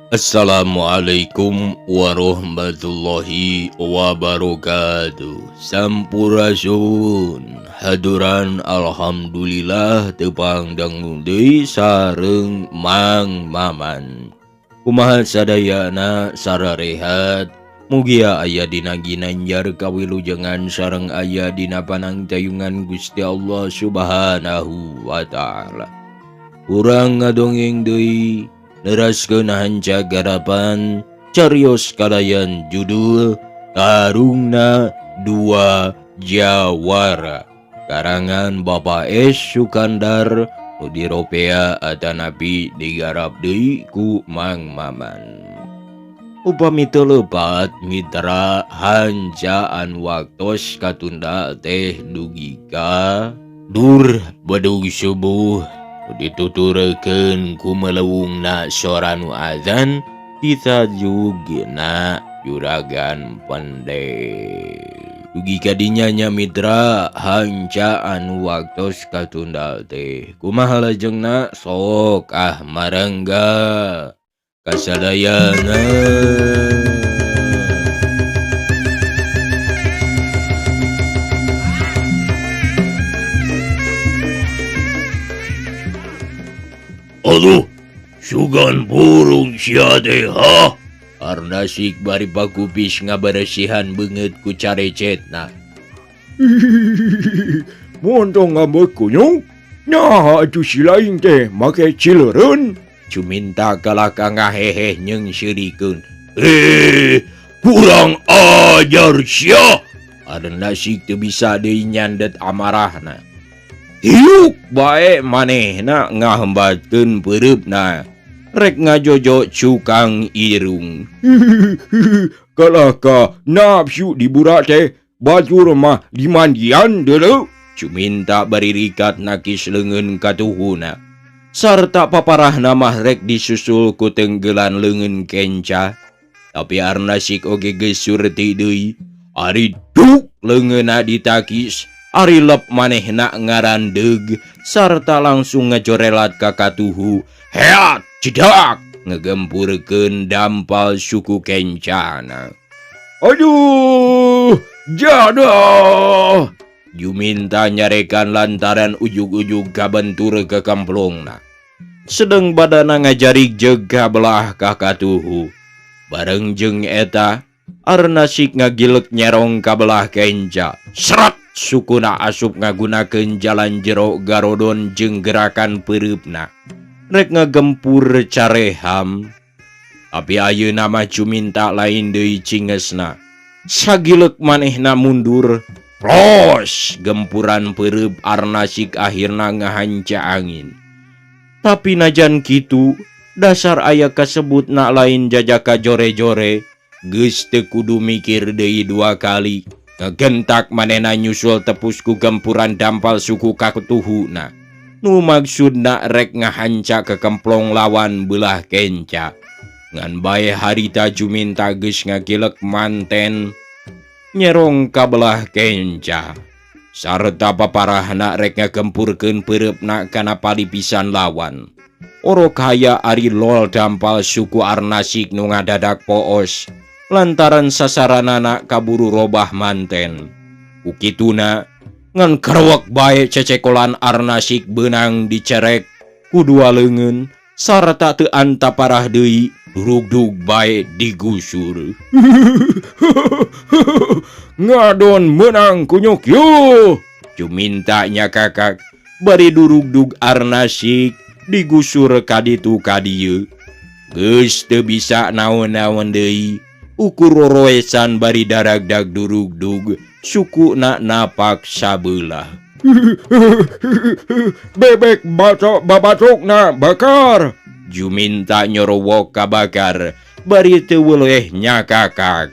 Assalamualaikum warahmatullahi wabarakatuh. Sampurasun haduran, alhamdulillah tepang dangu deui sareng Mang Maman. Kumaha sadayana, sararehat? Mugia aya dina ginanjar kawilujengan sareng aya dina panangtayungan Gusti Allah Subhanahu wa taala. Urang ngadongeng deui, neraskeun hanca garapan carios kalayan judul Tarungna Dua Jawara, karangan Bapak S Sukandar, nu diropea atanapi digarap deui ku Mang Maman. Upami teu lepat, mitra, hancaan waktos katunda teh dugi ka dur bedug subuh, dituturkeun ku melewungna sora nu azan, ditajugna juragan pendek. Dugi ka dinya nya, mitra, hancaan waktos katunda teh kumaha lajengna? Sok ah, marangga kasadayana. Aduh, sugan burung sia teh, ha? Arnasik bari pakupis ngaberesihan beungeut ku carecetna. Montong ngambek kunyung. Nah, atuh si lain teh make cileureun. Juminta kalah ka ngahehe jeung seurikeun. Eh, kurang ajar sia. Arnasik teu bisa deui nyandet amarahna. Hiuk bae manehna ngahambatkeun peureupna. Rek ngajojo cukang irung. Kalah ka nafsu diburak teh, batur mah dimandian deuleu. Juminta bari rikat nakis leungeun katuhuna. Sarta paparahna mah rek disusul ku tenggelan leungeun kenca. Tapi Arnasik oge geus surti deui. Ari duk leungeunna ditakis, ari lep manehna ngarandeug sarta langsung ngajorelat ka katuhu. Heat, cedak, ngegempurkeun dampal suku kencana. Aduh, jadah. Juminta nyarekan lantaran ujug-ujug kabentur ke kamplongna. Sedeng badana ngajarik jeung kabelah ka katuhu. Bareng jeung eta, Arnasik ngagilek nyerong kabelah kenca. Seret sukuna asup ngagunakeun jalan jero garodon jeung gerakan peureupna. Rek ngagempur careham. Tapi ayeuna mah Juminta lain deui cingesna. Sagilek manehna mundur. Pros gempuran peureub Arnasik akhirna ngahanca angin. Tapi najan kitu, dasar aya kasebutna lain jajaka jore-jore, geus teu kudu mikir deui dua kali. Ngagentak manehna nyusul tepus ku gempuran dampal suku katuhuna. Nu maksudna rek ngahanca kekemplong lawan belah kenca. Ngan bae harita Juminta geus ngagilek manten nyerong kabelah kenca. Sarta paparahna rek ngagempurkeun peureupna kana palipisan lawan. Orok haya ari lol dampal suku Arnasik nu ngadadak poos lantaran sasaranana kaburu robah manten. Ku kituna ngan kerewek bae cecekolan Arnasik beunang dicerek ku dua leungeun sarta teu anta parah deui, durugdug bae digusur. Ngadon menang kunyuk yo. Juminta nya kakak bari durugdug Arnasik digusur kaditu kadieu. Geus teu bisa naon-naon deui, ukur roroesan bari daragdag durugdug sukuna napak sabelah. Bebek batok babatokna bakar. Juminta nyorowok kabakar bari teu weleh nyakakak.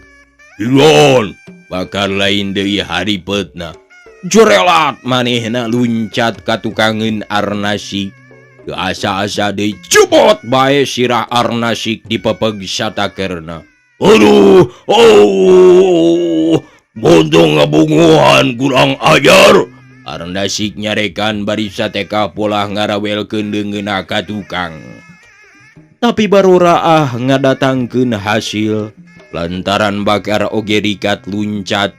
Ilon, bakar lain deui haripetna. Jorelat manehna luncat ka tukangeun Arnasik. Teu asa-asa deui cubot bae sirah Arnasik dipepeg satakerna. Aduh, oh, bontong ngabunguhan kurang ajar. Arnasik nyarekan bari sateka polah ngarawelkeun leungeunna ka tukang. Tapi baru raah ngadatangkeun hasil lantaran Bakar oge rikat luncat.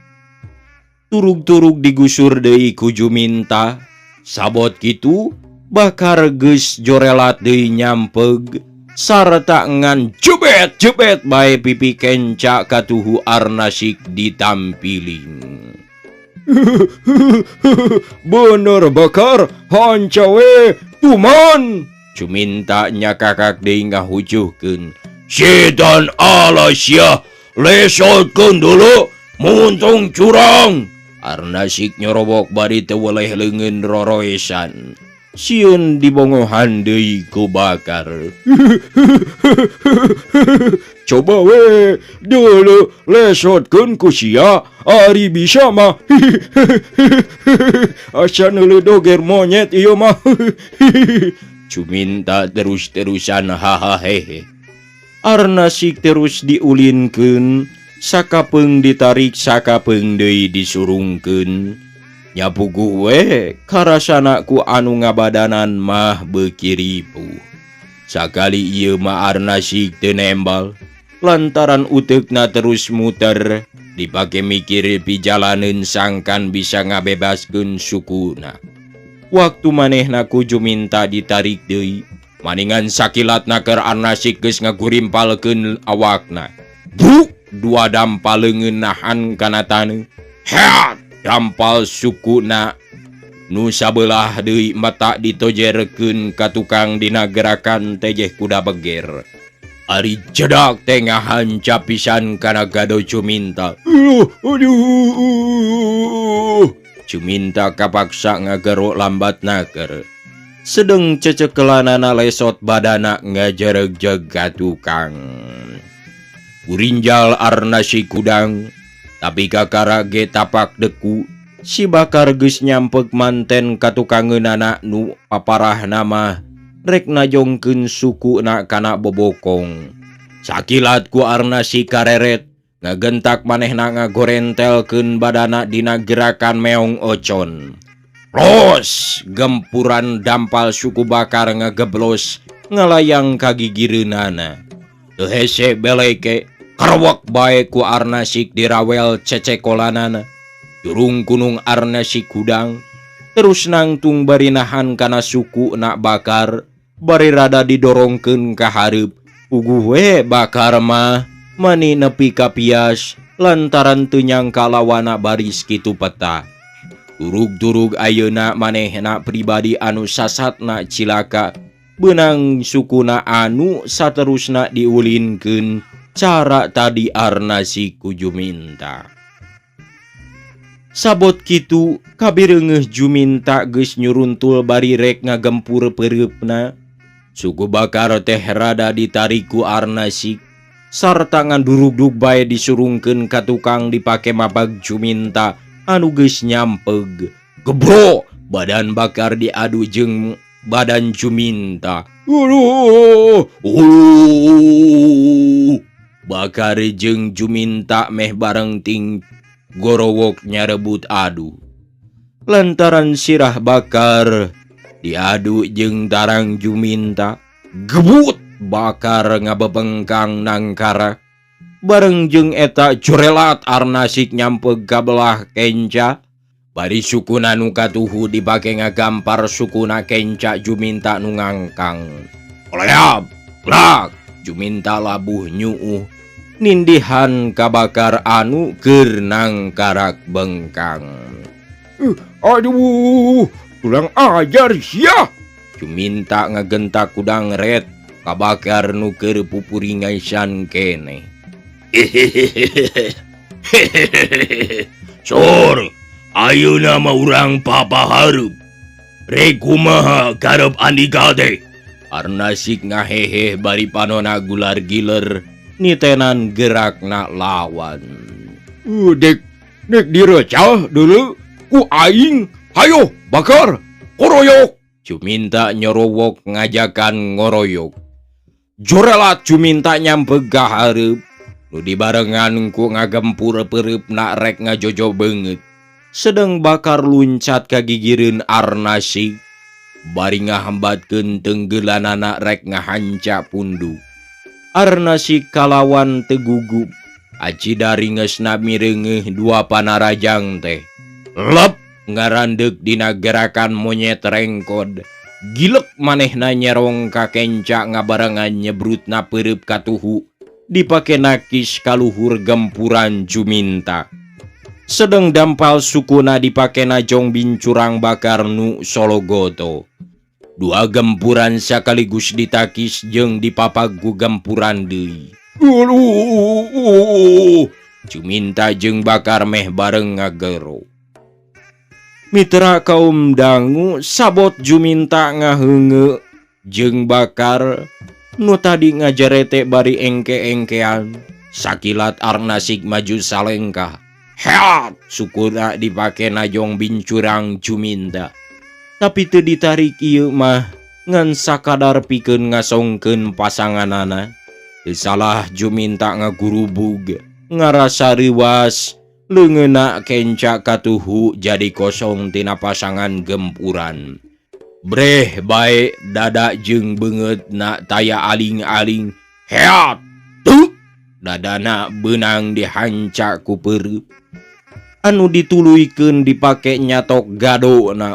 Turug-turug digusur deui ku Juminta. Sabot kitu Bakar geus jorelat deui nyampeg sarta ngan jebet-jebet bae pipi kenca katuhu Arnasik ditampiling. Bener Bakar, hanca we, tuman. Juminta nyakakak deui ngahujuhkeun. Setan ala sia, lesotkeun dulu, muntung curang. Arnasik nyorobok bari teu weleh leungeun roroesan. Sieun dibongohan deui ku Bakar. Coba we, dulu lesotkeun ku sia, ari bisa mah. Asa neuleuh doger monyet ieu mah. Juminta terus-terusan hahahehe. Arnasik terus diulinkeun, sakapeung ditarik sakapeung deui disurungkeun. Nya puguh we karasana ku anu ngabadanan mah beuki ripuh. Sakali ieu mah Arnasik teu nembal, lantaran uteukna terus muter, dipake mikir pijalaneun sangkan bisa ngabebaskeun sukuna. Waktu manehna ku Juminta ditarik deui, maningan sakilatna keur Arnasik geus ngagurimpalkeun awakna. Bruk, dua dampal leungeun nahan kana taneuh. Heat, dampal sukuna nu sabelah deui mata ditojerkeun ka tukang dina gerakan tejeh kuda beger. Ari jedak teh ngahanca pisan kana gado Juminta. Aduh. Juminta kapaksa ngagero lambat naker. Sedeng cecekelanana lesot badana ngajeregjeg ka tukang. Gurinjal Arnasik kudang, tapi kakara ge tapak deku. Si Bakar geus nyampeg manten ka tukangeunana nu paparah nama rek najongkeun sukuna kana bobokong. Sakilat ku Arnasik kareret, ngagentak manehna ngagorentelkeun badana dina gerakan meong ocon. Los, gempuran dampal suku Bakar ngageblos ngalayang ka gigireunana. Teu hese beleke, karewek bae ku Arnasik dirawel cecekolanana. Jurung kunung Arnasik hudang, terus nangtung bari nahan kana suku nak Bakar, bari rada didorongkeun ka hareup. Puguh we Bakar mah mani nepi ka pias lantaran teu nyangka lawana baris kitu peta. Turug-turug ayeuna manehna pribadi anu sasatna cilaka, beunang sukuna anu saterusna diulinkeun cara tadi Arnasik ku Juminta. Sabot kitu kabireungeuh Juminta geus nyuruntul bari rek ngagempur peureupna. Suku Bakar teh rada ditarik ku Arnasik, sarta ngandurugdug bae disurungkeun ka tukang dipake mabag Juminta anu geus nyampeg. Gebro, badan Bakar diadu jeung badan Juminta. Aduh, uluh. Bakar jeung Juminta meh bareng ting gorowok nyarebut adu. Lantaran sirah Bakar diadu jeung tarang Juminta, gebut Bakar ngabebengkang nangkara. Bareng jeung eta jorelat Arnasik nyampeg kabelah kenca. Bari sukuna nu katuhu dipake ngagampar sukuna kenca Juminta nu ngangkang. Leap, lak, Juminta labuh nyuuh. Nindihan kabakar anu keur nangkarak bengkang. Aduh, kurang ajar sia. Juminta ngagentak kudang ret kabakar nu keur pupuringaisan keneh. Sor, ayeuna mah urang papahareup. Rek kumaha karep andika teh? Arnasik ngahehe bari panona gular giler nitenan gerakna lawan. Dek, dek direcah dulu ku aing. Hayo Bakar, koroyok. Juminta nyorowok ngajakan ngoroyok. Jorelat Juminta nyampeg ka hareup. Nu dibarengan ku ngagempur peureupna rek ngajojo beungeut. Sedeng Bakar luncat ka gigireun Arnasik. Bari ngahambatkeun tenggelanana rek ngahanca pundu. Arnasik kalawan teu gugup. Aci daringesna mireungeuh dua panarajang teh. Lep ngarandeuk dina gerakan monyet rengkod. Gilek manehna nyerong ka kenca ngabarengan nyebrutna peureup katuhu. Dipake nakis kaluhur gempuran Juminta. Sedeng dampal sukuna dipake najong bincurang bakar nu sologoto. Dua gempuran sakaligus ditakis jeung dipapag ku gempuran deui. Juminta jeung Bakar meh bareng ngagero. Mitra kaum dangu sabot Juminta ngaheungeuk jeung Bakar nu tadi ngajarete bari engke-engkean. Sakilat Arnasik maju salengkah. Heat sukuna dipake najong bincurang Juminta. Tapi teu ditarik ieu mah ngan sakadar pikeun ngasongkeun pasanganana. Teu salah Juminta ngagurubug, ngarasa reuwas, leungeunna kenca katuhu jadi kosong tina pasangan gempuran. Breh bae dada jeung beungeutna taya aling-aling. Heat tuk dadana beunang dihanca ku peureup. Anu dituluykeun dipake nyatok gadona.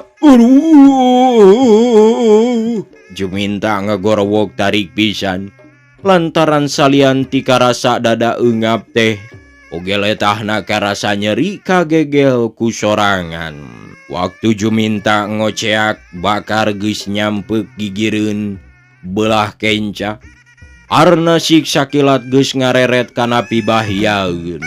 Juminta ngagorowok tarik pisan lantaran salian ti karasa dada eungap teh oge letahna karasa nyeri kagegel ku sorangan. Waktu Juminta ngoceak Bakar geus nyampeuk gigireun belah kenca. Arnasik sakilat geus ngareret kana pibahiaeun.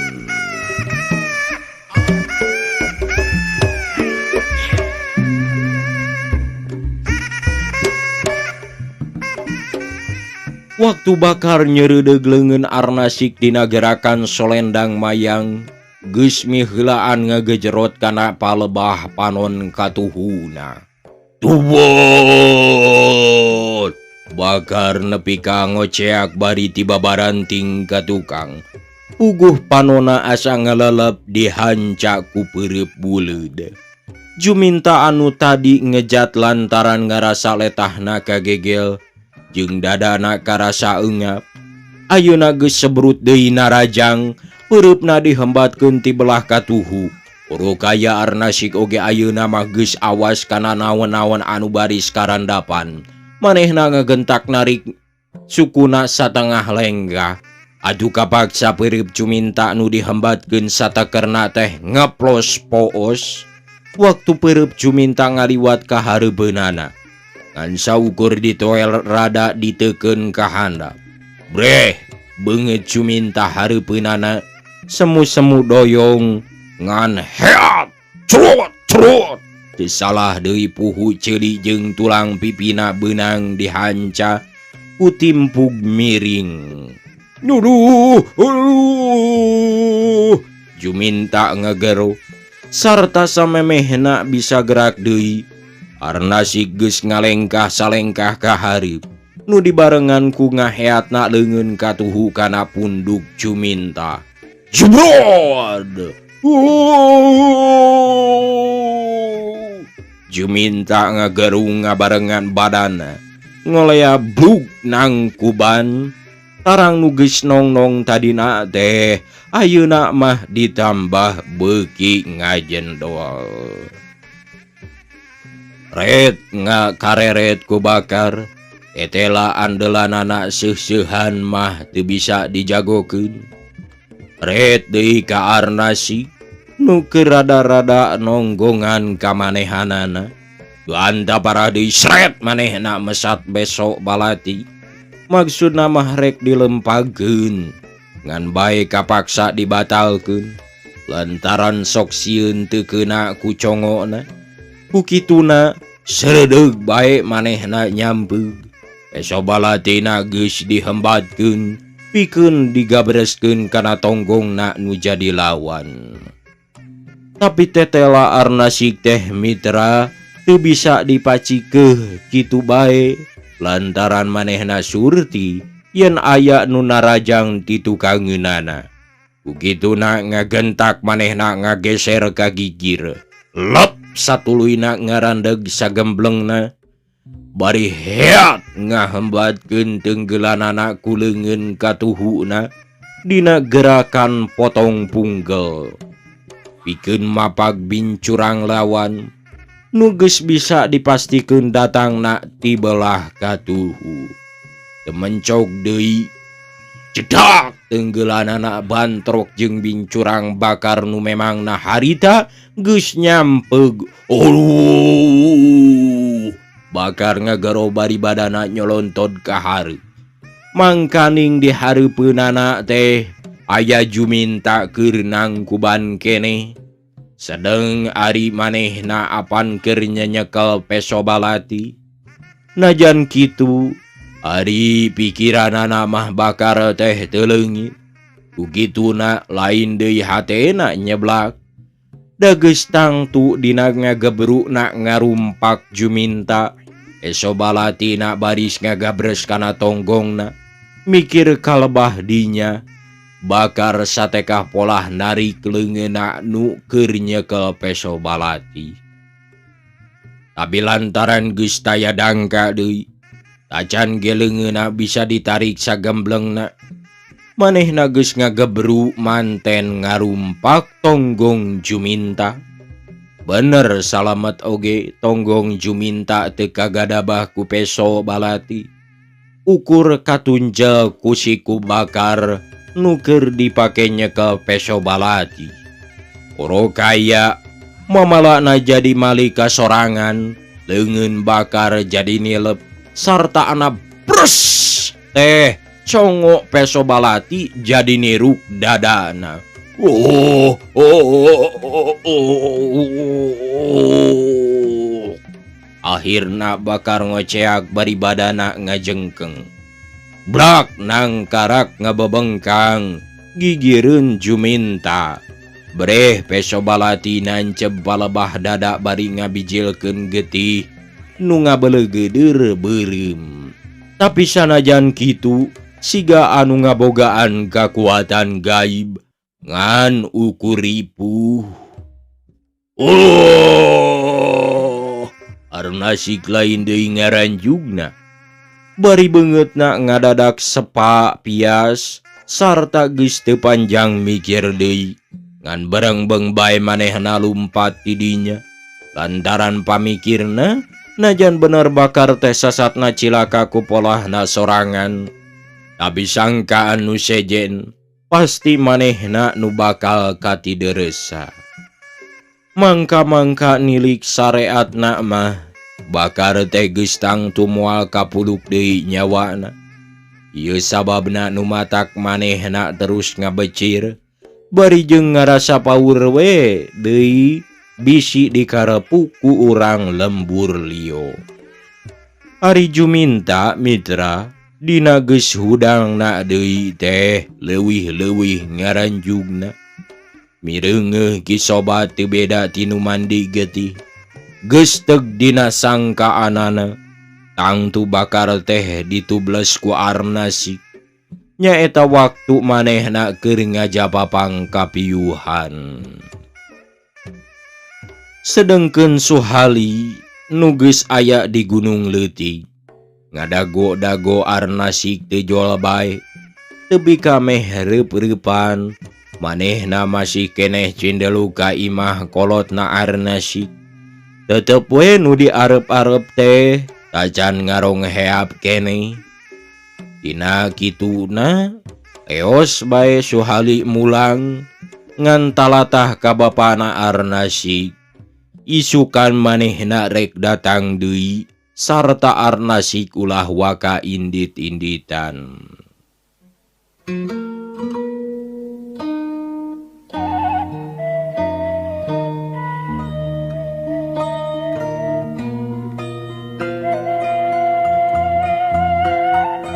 Waktu Bakar nyeureudeuh leungeun Arnasik dina gerakan solendang mayang, geus miheulaan ngagejerot kana palebah panon katuhuna. Tubot! Bakar nepi ka ngoceak bari tiba baranting ka tukang. Puguh panona asa ngalelep dihanca ku peureup buleud. Juminta anu tadi ngejat lantaran ngarasa letahna kagegel jeung dadana karasa eungap. Ayeuna geus sebrut deui narajang, peureupna dihembatkeun ti belah katuhu. Urukaya Arnasik oge ayeuna mah geus awas kana naon-naon anu baris karandapan. Manehna ngagentak narik sukuna satengah lenggah. Adu kapaksa peureup Juminta nu dihembatkeun satakerna teh ngeplos poos. Waktu peureup Juminta ngaliwat ka hareupeunana. Ngan saukur ditoel rada ditekeun ka handap. Breh, beungeut Juminta hareupeunana semu-semu doyong ngan heat crut crut. Teu salah deui puhu ceuli jeung tulang pipina beunang dihanca ku timpug miring. Duduh, Juminta ngagero sarta samemehna bisa gerak deui. Arnasik geus ngalengkah salengkah ka hareup nu dibarengan ku ngaheatna leungeun katuhu kana punduk Juminta. Jebrod! Juminta ngagerung ngabarengan badana ngolea blug nangkuban. Tarang nu geus nongnong tadina teh ayeuna mah ditambah beuki ngajendol. Ret nga kareret ku Bakar etela andelanana seuh-seuhan mah teu bisa dijagokeun. Ret deui ka Arnasik nu keur rada-rada nonggongan kamanehanana. Duanta parah deui sret manehna mesat besok balati. Maksudna mah rek dilempagkeun ngan bae kapaksa dibatalkeun lantaran sok sieun teu keuna ku congona. Ku kituna seredeug bae manehna nyampeug. Peso balatina geus dihembatkeun pikeun digabreskeun kana tonggongna nu jadi lawan. Tapi tetela Arnasik teh mitra teu bisa dipacikeuh kitu bae lantaran manehna surti yen aya nu narajang ti tukangeunana. Ku kituna ngagentak manehna ngageser ka gigir. Lep satuluyna ngarandeg sagemblengna. Bari heat ngahembatkeun tenggelanana ku leungeun katuhuna dina gerakan potong punggel. Pikeun mapak bincurang lawan nu geus bisa dipastikeun datangna ti belah katuhu. Temencok deui cedak tenggelanana bantrok jeung bincurang bakar nu memangna harita geus nyampeg. Aduh, bakar ngagero bari badana nyolontod ka hareup. Mangkaning di hareupeunana teh aya Juminta keur nangkuban keneh. Sedeng ari manehna apan keur nyenyekel peso balati. Najan kitu ari pikiranana mah bakar teh teu leungit. Ku kituna lain deui hatena nyeblak. Da geus tangtu dina ngagebrukna ngarumpak Juminta. Peso balatina baris ngagabres kana tonggongna. Mikir kalebah dinya. Bakar satekah polah narik leungeunna nu keur nyekel peso balati. Tapi lantaran geus taya dangka deui, tacan ge leungeunna bisa ditarik sagemblengna. Manehna geus ngagebru manten ngarumpak tonggong Juminta. Bener salamet oge tonggong Juminta teu kagadabah ku peso balati. Ukur katunjel ku siku bakar nu keur dipake nyekel peso balati. Oro kaya mamalana jadi malika sorangan, leungeun bakar jadi nilep sarta ana bres teh congok peso balati jadi niruk dadana. Oh, oh, oh, oh, oh. Akhirna bakar ngoceak bari badana ngajengkeng. Brak nangkarak ngebebengkang gigireun Juminta. Breh peso balati nancep balebah dada bari ngabijilkeun getih nu ngabeleugeudeur beureum. Tapi sanajan kitu siga anu ngabogaan kakuatan gaib ngan ukur ripuh. Oh, Arnasik lain deui ngaranjugna. Bari beungeutna ngadadak sepa pias sarta geus teu panjang mikir deui. Ngan berengbeng bae manehna lumpat ti dinya. Lantaran pamikirna najan bener bakar teh sasatna cilaka ku polahna sorangan. Tapi sangkaan nu sejen pasti manehna nu bakal katideresa. Mangka-mangka nilik sareatna mah bakar teh geus tangtu moal kapuluk deui nyawana. Ieu sababna nu matak manehna terus ngabecir bari jeung ngarasa paur we deui bisi dikarepuk ku urang lembur liyo. Ari Juminta mitra dina geus hudangna deui teh leuwih-leuwih ngaranjugna. Mireungeuh ki sobat teu beda tinu mandi getih. Geus teug dina sangkaanana tangtu bakar teh ditubles ku Arnasik. Nyaeta waktu manehna keur ngajapapang kapiuhan. Sedengkeun Suhali nu geus aya di Gunung Leutik ngadago-dago Arnasik teu jol bae. Tepi ka meh reup-reupan manehna masih keneh cindelu ka imah kolotna Arnasik. Tetep we nu diarep-arep teh tacan ngarong heap keneh. Dina kituna eos bae Suhali mulang ngan talatah ka bapana Arnasik. Isukan manehna rek datang deui sarta Arnasik ulah waka indit-inditan.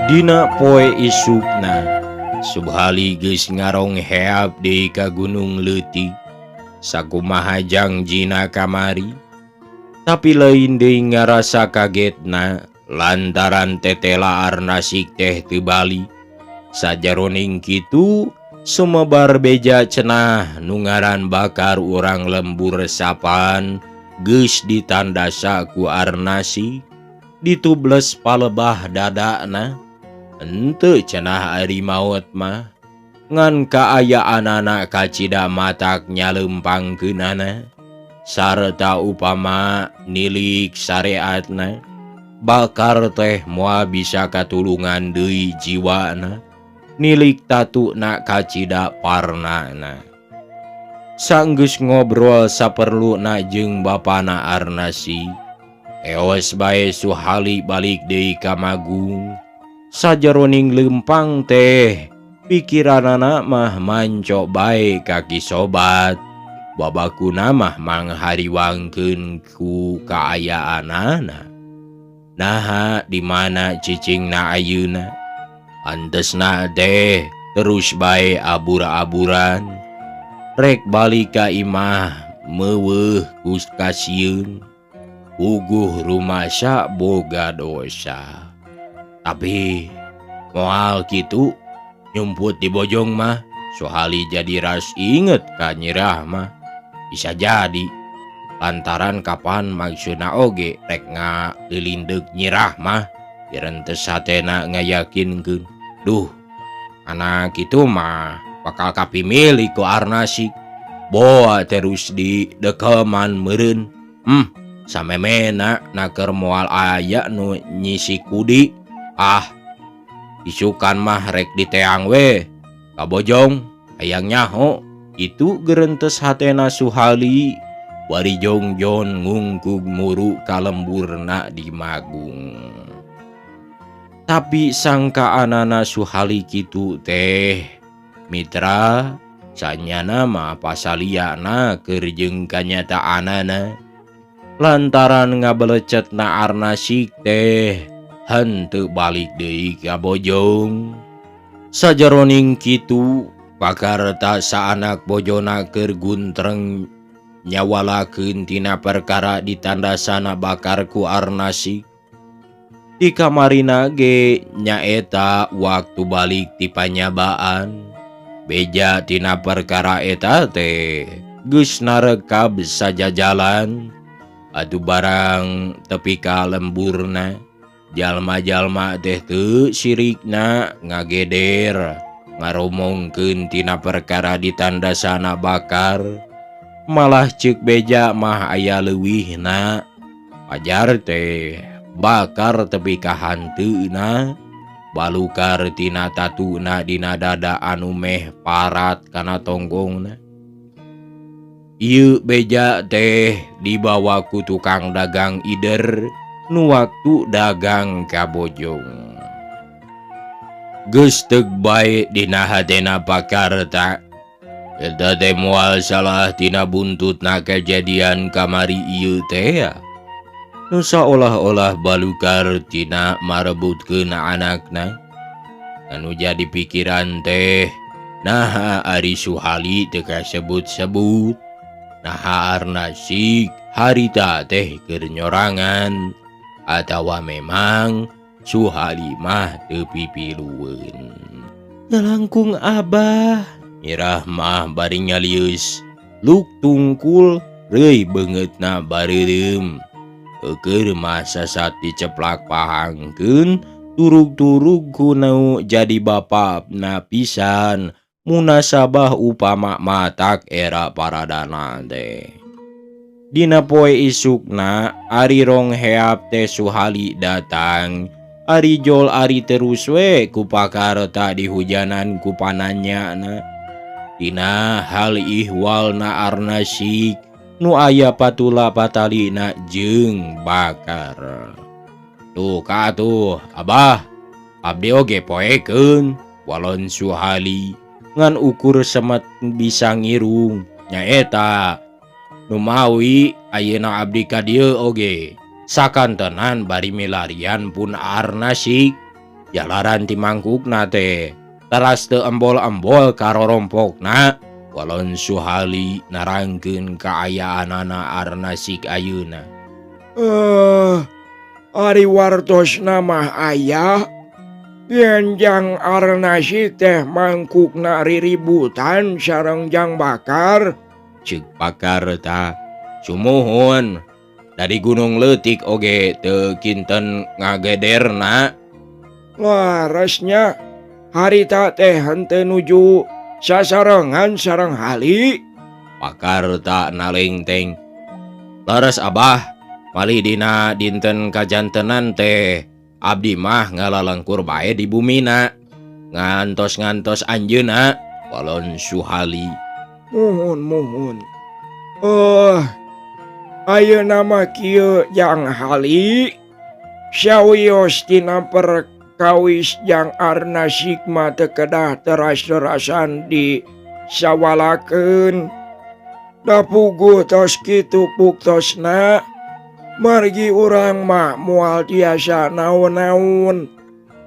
Dina poe isukna Subhali geus ngarong heap deui ka Gunung Leutik. Sakumaha jangjina kamari, tapi lain deui ngarasa kagetna lantaran tetela Arnasik teh teu bali. Sajaroning kitu sumebar beja cenah nu ngaran bakar urang lembur sapan geus ditandasa ku Arnasik. Ditubles palebah dadana. Henteu cenah ari maot mah. Ngan kaayaanana kacida matak nyalempangkeunana sarta upama nilik syariatna. Bakar teh moal bisa katulungan deui jiwana. Nilik tatuna kacida parnana. Sanggeus ngobrol saperluna jeung bapana Arnasi. Eos bae Suhali balik deui ka Magung. Sajeroning lempang teh pikiranana mah manco bae ka Ki Sobat. Babakuna mah manghariwangkeun ku kaayaanana. Naha di mana cicingna ayeuna? Antesna teh terus bae abur-aburan. Rek balik ka imah meuweuh ku kasieun. Puguh rumasa boga dosa. Tapi moal kitu nyumput di bojong mah Suhali jadi ras inget ka Nyi Rahmah. Bisa jadi lantaran kapan maksudna oge rek ngalilindeg Nyi Rahmah direntes hatena ngayakinkeun. Duh, anak kitu mah bakal kapimilih ku Arnasik. Boa terus di dekeman meureun. Samemena naker moal aya nu nyisi kudi. Ah, isukan mah rek diteang we. Kabojong hayang nyaho. Itu gerentes hatena Suhali. Bari jongjon ngungkug muru kalemburna di Magung. Tapi sangkaanana Suhali kitu teh mitra sanyana mah pasaliana keur jeung kanyataanana. Lantaran ngabelecetna Arnasik teh henteu balik deui ka Bojong. Sajeroning kitu pakarta saanak bojona keur guntreng nyawalakeun tina perkara ditandasana bakar ku Arnasik. Di kamarina ge nyaeta waktu balik ti panyabaan. Beja tina perkara eta teh geus narekab sajajalan. Atuh barang tepi ka lemburna jalma-jalma teh teu sirikna ngageder ngaromongkeun tina perkara ditandasana bakar. Malah ceuk beja mah aya leuwihna. Pajar teh bakar tepi ka hanteuna balukar tina tatuna dina dada anu meh parat kana tonggongna. Ieu beja teh dibawa ku tukang dagang ider nu waktu dagang ka Bojong. Geus teug bae dina hatena pakarta. Eta teh moal salah tina buntutna kejadian kamari ieu teh. Nu saolah-olah balukar tina marebutkeun anakna. Anu jadi pikiran teh naha ari Suhali teu kasebut-sebut. Naha Arnasik harita teh keur nyorangan atawa memang Suhali mah teu pipilueun. Nalangkung abah. Nyi Rahmah bari nyalieus luk tungkul reuy beungeutna bareureum. Keur mah sasat diceplak pahangkeun turug-turug ku nu jadi bapakna pisan munasabah upama matak era paradana teh. Dina poe isukna ari rong heap teh Suhali datang. Ari jol ari terus we ku pakarta dihujanan ku pananyana. Dina hal ihwalna Arnasik nu aya patula patalina jeung bakar. Tuh ka atuh abah abdi oge poekeun walon Suhali ngan ukur semet bisa ngirung nyaeta nu mawi ayeuna abdi ka dieu oge sakantenan bari milarian pun Arnasik jalaran ti mangkukna teh teras teu embol-embol karorompokna. Walon Suhali narangkeun kaayaanana Arnasik ayeuna. Ari wartosna mah aya yen jang Arnasik teh mangkukna riributan sareng jang bakar. Ceuk pakarta sumuhun. Dari Gunung Leutik oge teu kinten ngagederna. Larasnya harita teh henteu nuju sasarengan sareng Hali. Pakarta nalengteng. Leres Abah, malih dina dinten kajantenan teh abdi mah ngalalengkur bae di bumina. Ngantos-ngantos anjeunna walon Suhali. Muhun muhun. Ayeuna mah kieu Jang Hali. Sawios tina perkawis Jang Arnasik mah teu kedah teras-terasan di sawalakeun. Da puguh tos kitu buktosna margi urang mah moal tiasa naon-naon.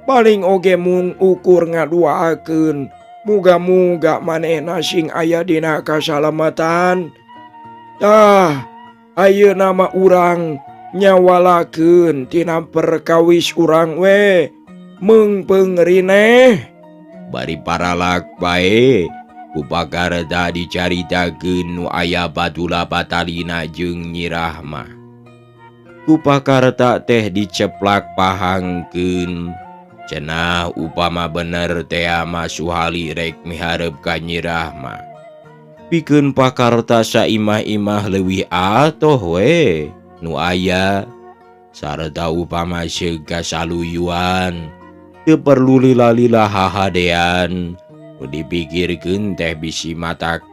Paling oge mung ukur ngaduakeun. Muga-muga manehna sing aya dina kasalamatan. Tah, ayeuna mah urang nyawalakeun tina perkawis urang we meungpeung rineh. Bari paralak bae ku pakarta dicaritakeun nu aya batula patalina jeung Nyi Rahmah. Ku pakarta teh diceplak pahangkeun. Cenah upama bener teh mah Suhali rek miharep ka Nyi Rahmah. Pikeun pakarta saimah-imah leuwih atoh we nu aya sarta upama seug kasaluyuan teu perlu lila-lila hahadean. Nu dipikirkeun teh bisi matak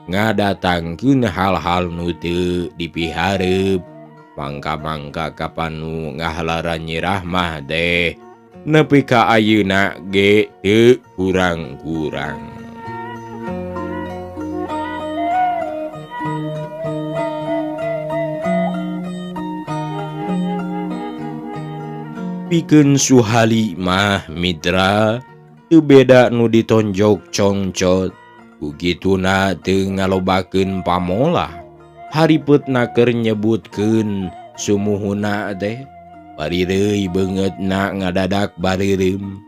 ngadatangkeun hal-hal nu teu dipihareup. Mangka-mangka kapan nu ngahalaran Nyi Rahmah teh nepi ka ayeuna ge teu kurang-kurang. Pikeun Suhali mah mitra teu beda nu ditonjok congcot. Ku kituna teu ngalobakeun pamolah. Haripeutna keur nyebutkeun sumuhuna teh bari reuy beungeutna ngadadak bareureum.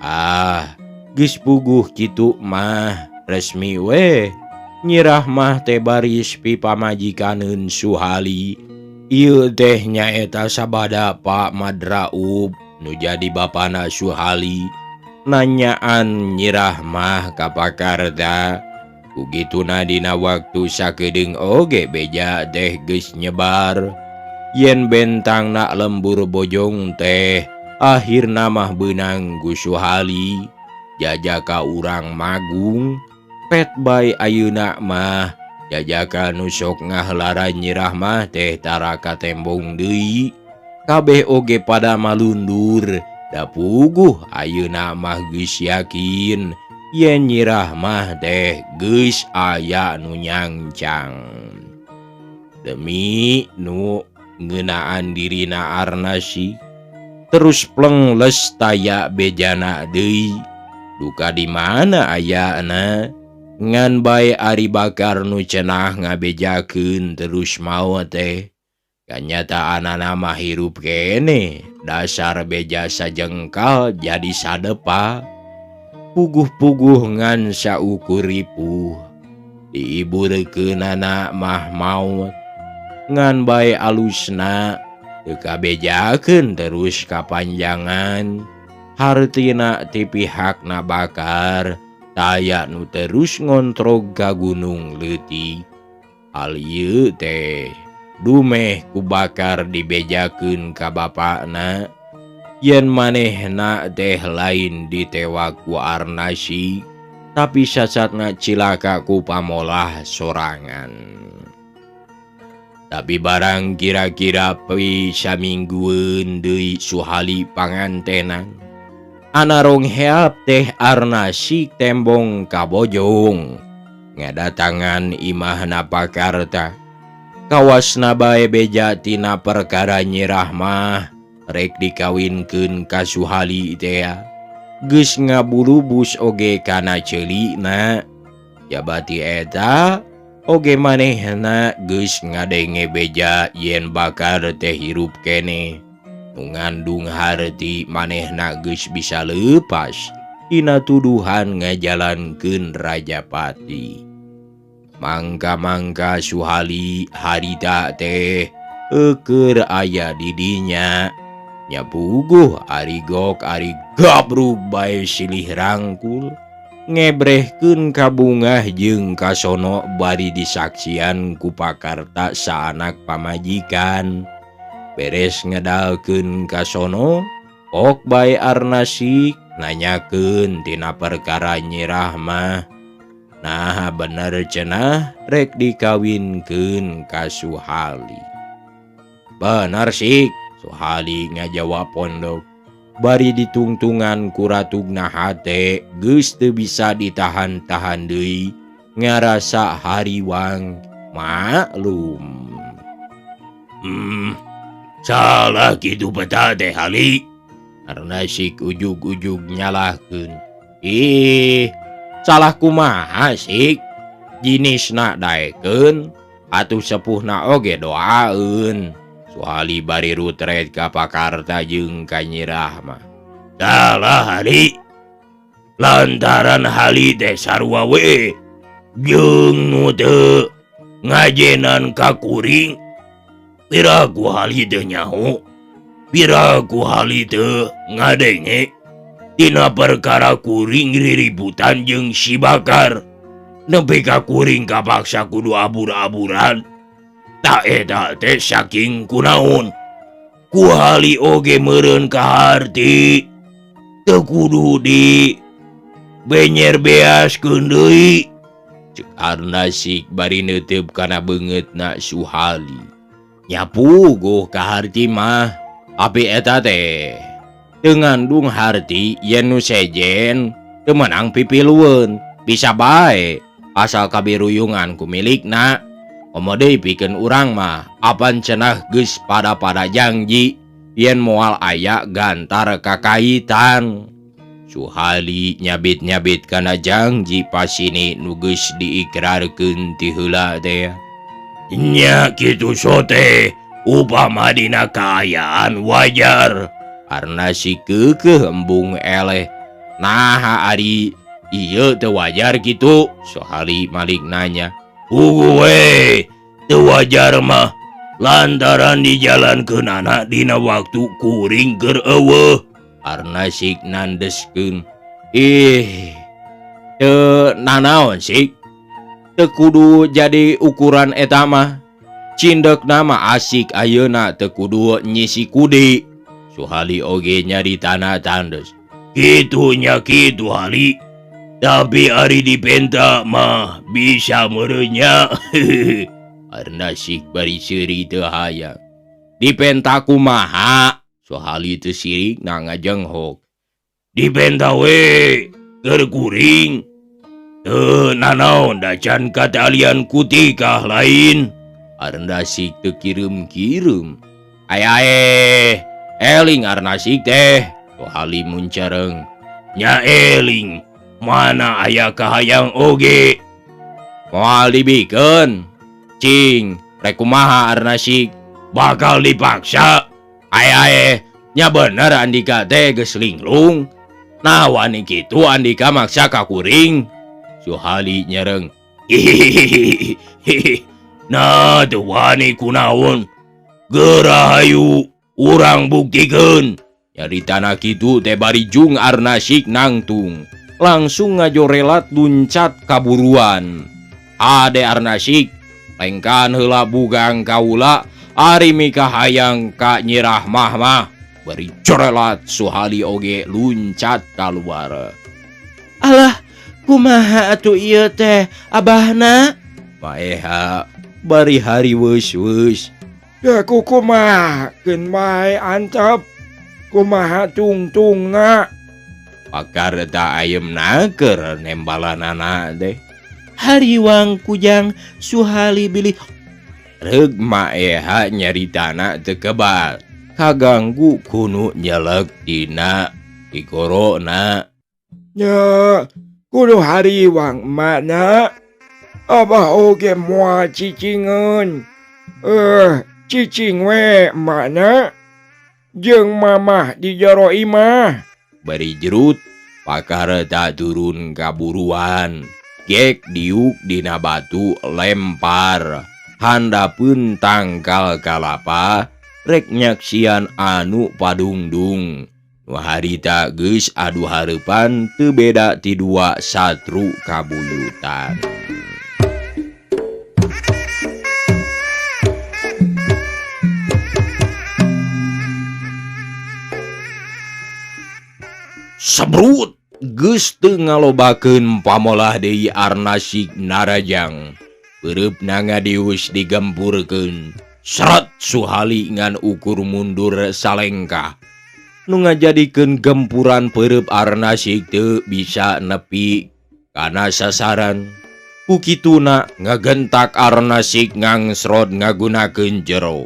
Ah, geus puguh kitu mah resmi we. Nyi Rahmah teh baris pipamajikaneun Suhali. Ieu teh nyaeta sabada Pak Madraub nu jadi bapana Suhali. Nanyaan Nyi Rahmah ka pakarta. Ku kituna dina waktu sakedeung oge beja teh geus nyebar. Yen bentangna lembur bojong teh akhirna mah beunang ku Suhali. Jajaka urang magung pet bae ayeuna mah. Jajaka nu sok ngahlaran Nyi Rahmah teh tara katembong deui. Kabeh oge pada malundur. Da puguh ayeuna mah geus yakin yen Nyi Rahmah teh geus aya nu nyangcang. Demi nu ngeunaan dirina Arnasi terus pleng les taya bejana deui. Duka di mana ayana ngan bae ari bakar nu cenah ngabejakeun terus maot teh. Kanyataanana mah hirup kene dasar beja sajengkal jadi sadepa. Puguh-puguh ngan saukur ripuh diiburkeunana mah maot. Ngan bae alusna teu kabejakeun terus kapanjangan. Hartina ti pihakna bakar taya nu terus ngontrog ka Gunung Leutik. Hal ieu teh dumeh ku bakar dibejakeun ka bapakna. Yen manehna teh lain ditewak ku Arnasi, tapi sasatna cilaka ku pamolah sorangan. Tapi barang kira-kira pi saminggueun deui Suhali pangantenan. Anarong heap teh Arnasi tembong ka Bojong. Ngadatangan imahna pakarta. Kawasna bae beja tina perkara Nyi Rahmah rek dikawinkeun ka Suhali teh. Geus ngabulubus oge kana ceulina. Jabati eta oge manehna geus ngadenge beja yen bakar teh hirup keneh. Nu ngandung harti manehna geus bisa leupas tina tuduhan ngajalankeun Rajapati. Mangka-mangka Suhali harita teh Eukeur aya di dinya nya puguh ari gok ari gabrug bae silih rangkul ngebrehkeun kabungah jeung kasono bari disaksian ku pakarta saanak pamajikan. Beres ngedalkeun kasono ok bae Arnasik nanyakeun tina perkara Nyi Rahmah. Nah bener cenah rek dikawinkeun ka Suhali. Bener sik, Suhali ngajawab pondok. Bari ditungtungan ku ratugna hate geus teu bisa ditahan-tahan deui ngarasa hariwang maklum. Salah kitu peta teh Hali. Arnasik ujug-ujug nyalahkeun. Ih, salah kumaha sik? Jinisna daekeun atuh sepuhna oge doaeun. Suhali bari rutret ka pakarta jeung ka Nyi Rahmah. Salah Hali. Lantaran Hali teh sarua we jeung nu teu ngajenan ka kuring. Piraku Hali teu nyaho, piraku Hali teu ngadenge tina perkara kuring riributan jeung si Bakar. Nepi ka kuring kapaksa kudu abur-aburan. Tak eta teh saking kunaon. Ku Hali oge meureun kaharti. Teu kudu di benyer beaskeun deui. Ceuk Arnasik bari neuteup kana beungeutna Suhali. Nya puguh kaharti mah, tapi eta teh teu ngandung harti yen nu sejen teu meunang pipilueun. Bisa bae asal kabiruyungan ku milikna. Komo deui pikeun urang mah apan cenah geus pada-pada janji yen moal aya gantar kakaitan. Suhali nyabit-nyabit kana janji pasini nu geus diikrarkeun ti heula teh. Nya kitu sote upama dina kaayaan wajar. Arnasik keukeuh embung eleh. Naha ari ieu teu wajar kitu? Suhali malik nanya. Puguh we, teu wajar mah lantaran dijalankeunana dina waktu kuring keur eueuh. Arnasik nandeskeun. Ih, teu nanaon sik? Teu kudu jadi ukuran eta mah. Cindekna mah asik ayeuna teu kudu nyisi kudi. Suhali oge nyaritana tandes. Kitu nya kitu Hali. Tapi ari dipenta mah bisa meureunnya. Arnasik bari seuri teu hayang. Dipenta kumaha? Suhali teu sirik na ngajenghok. Dipenta we keur kuring. Teu nanaon da can katalian kutikah lain. Arnasik teu kireum-kireum. Aya eling Arnasik teh. Suhali muncereng. Nya eling. Mana aya kahayang oge. Moal dibikeun. Cing, rek kumaha Arnasik? Bakal dipaksa. Aya nya bener Andika teh geus linglung. Nah wani kitu Andika maksa ka kuring. Suhali nyereng. Hihihihi. Nah teu wani kunaon. Geura hayu urang buktikeun. Nyaritana kitu teh bari jung Arnasik nangtung. Langsung ngajorelat luncat kaburuan. Ade Arnasik lengkan heula bugang kaula ari mikahayang ka Nyi Rahmah mah. Bari jorelat Suhali oge luncat kaluar. Alah, kumaha atuh ieu teh abahna? Maeha bari hari weus-weus. Ya kumaha keun bae antep. Kumaha tungtungna? Pakar ta ayem naker nembalanana teh. Hariwang kujang Suhali bilih reug maeha nyaritana teu kebal. Kaganggu kunu nyelek dina digorona. Nya kudu hariwang mana? Abah oge moal cicingeun. Cicing we mana? Jeung mamah di jero imah. Bari jerut pakar tak turun kaburuan. Gek diuk dina batu lempar. Handapeun tangkal kalapa rek nyaksian anu padungdung. Nu harita geus adu hareupan teu beda ti dua satru kabuyutan. Sebrut geus teu ngalobakeun pamolah deui Arnasik narajang. Peureupna ngadius digempurkeun. Seret Suhali ngan ukur mundur salengkah. Nu ngajadikeun gempuran peureub Arnasik teu bisa nepi kana sasaran. Ku kituna ngagentak Arnasik ngangsrot ngagunakeun jero.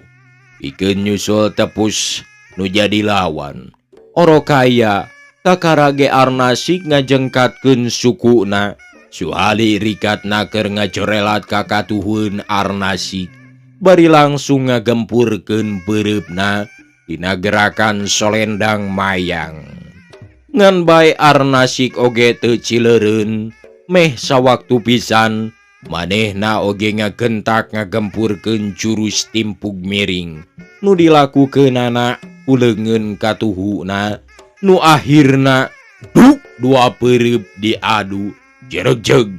Pikeun nyusul tepus nu jadi lawan. Orokaya kakarage Arnasik ngajengkatkeun sukuna. Suhali rikat naker ngajorelat ka katuhun Arnasik. Bari langsung ngagempurkeun peureupna dina gerakan solendang mayang. Ngan bae Arnasik oge teu cileureun, meh sawaktu pisan manehna oge ngagentak ngagempurkeun jurus timpug miring nu dilakukeunana ku leungeun katuhuna nu akhirna duk dua peureub diadu jeregjeg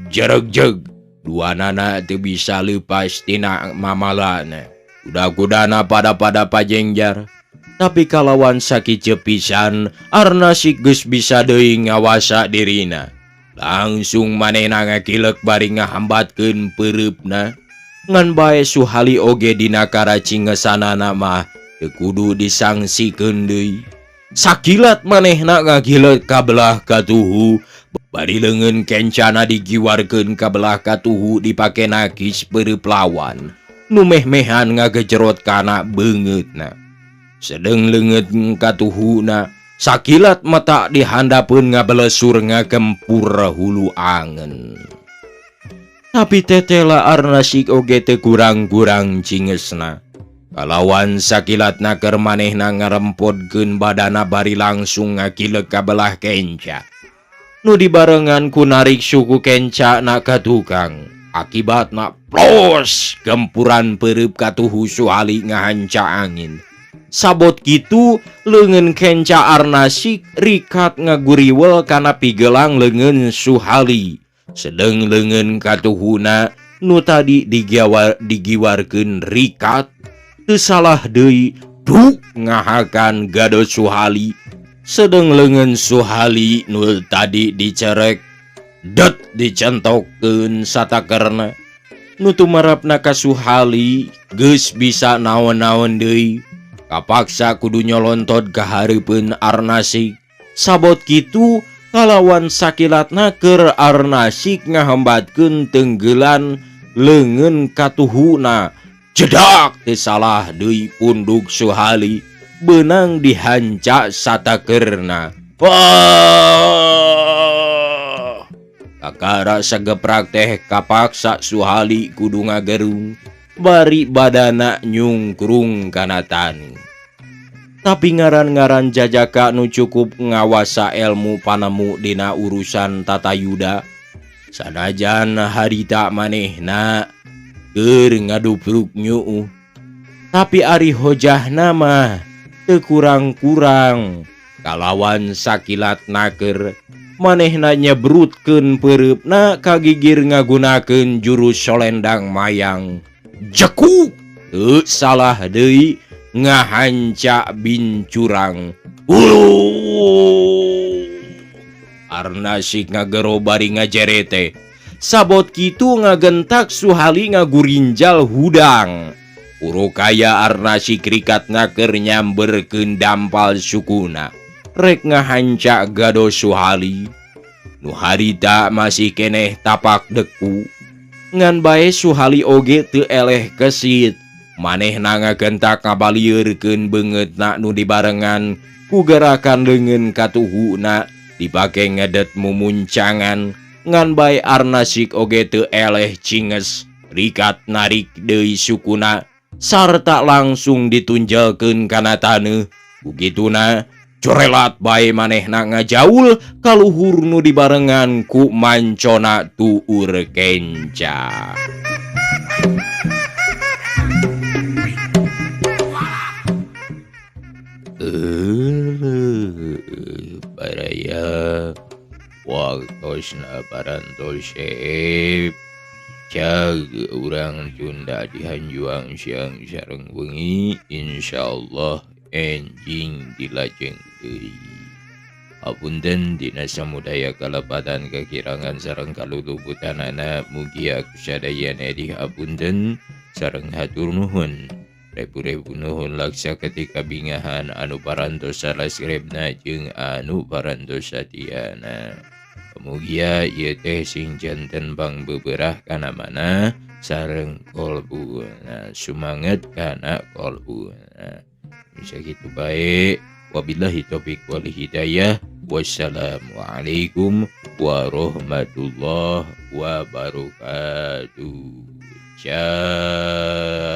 jeregjeg dua nana teu bisa leupas tina mamalana. Kuda-kudana pada-pada pajengjar. Tapi kalawan sakieu pisan Arnasik geus bisa deui ngawasa dirina. Langsung manehna ngakilek bari ngahambatkeun peureupna. Ngan bae Suhali oge dina karacingesanana mah teu kudu disangsikeun deui. Sakilat manehna ngagilek ka belah katuhu bari leungeun kencana digiwarkeun ka belah katuhu dipake nakis peureub lawan. Nu meh-mehan ngagejerot kana beungeutna. Sedeng leungeut katuhuna sakilat mata dihandapeun ngabelesur ngagempur hulu angen. Tapi tetela Arnasik oge teu kurang-kurang cingesna. Kalawan sakilat naker manehna ngarempodkeun badana bari langsung ngakilek ka belah kenca. Nu dibarengan ku narik suku kenca na ka tukang. Akibatna plos gempuran peureub katuhu Suhali ngahanca angin. Sabot kitu leungeun kenca Arnasik rikat ngaguriwel kana pigelang leungeun Suhali. Sedeng leungeun katuhuna nu tadi digiwarkeun rikat teu salah deui duk ngahakan gado Suhali. Sedeng leungeun Suhali nu tadi dicerek det dicentokkeun satakerna. Nu tumarapna ka Suhali geus bisa naon-naon deui. Kapaksa kudu nyolontot ka hareupeun Arnasik. Sabot kitu kalawan sakilatna keur Arnasik ngahambatkeun tenggelan leungeun katuhuna. Jedak teu salah deui punduk Suhali beunang dihanca satakerna. Wah! Kakara sageprak teh kapaksa Suhali kudu ngagerung bari badana nyungkrung kana tani. Tapi ngaran-ngaran jajaka nu cukup ngawasa ilmu panemu dina urusan tata yuda. Sanajan harita manehna keur ngadupruk nyuuh. Tapi ari hojahna mah teu kurang-kurang. Kalawan sakilat naker manehna nyebrutkeun peureupna kagigir ngagunakeun jurus solendang mayang. Jekuk teu salah deui ngahanca bincurang. Uluh! Arnasik ngagero bari ngajerete. Sabot kitu ngagentak Suhali ngagurinjal hudang. Urukaya Arnasik rikat ngaker nyamberkeun dampal sukuna. Rek ngahanca gado Suhali. Nu harita masih keneh tapak deku. Ngan bae Suhali oge teu eleh kesit. Manehna ngagentak ngabalieurkeun beungeutna nu dibarengan ku gerakan leungeun katuhuna dipake ngedet mumuncangan. Ngan bae Arnasik oge teu eleh cinges. Rikat narik deui sukuna sarta langsung ditunjalkeun kana taneuh. Kugituna corelat bae manehna ngajaul kaluhur nu dibarengan ku mancona tuur kenca. Baraya, waktosna parantos seep. Cag urang tunda dihanjuang siang sareng wengi, insyaallah enjing dilajeng deui. Apunten dina samudaya kalepatan kekirangan sareng kaluluputanana, mugia kusadayana dihapunten sareng hatur nuhun. Rebu-rebu nuhun laksa ketika bingahan anu parantos salasrebna jeung anu parantos satiana. Mugia ieu teh sing janten bang beberah kana mana sareng kolbuna, sumanget kana kolbuna. Bisa kitu bae. Wabillahi taufik wal hidayah. Wassalamualaikum warahmatullahi wabarakatuh. Ciao.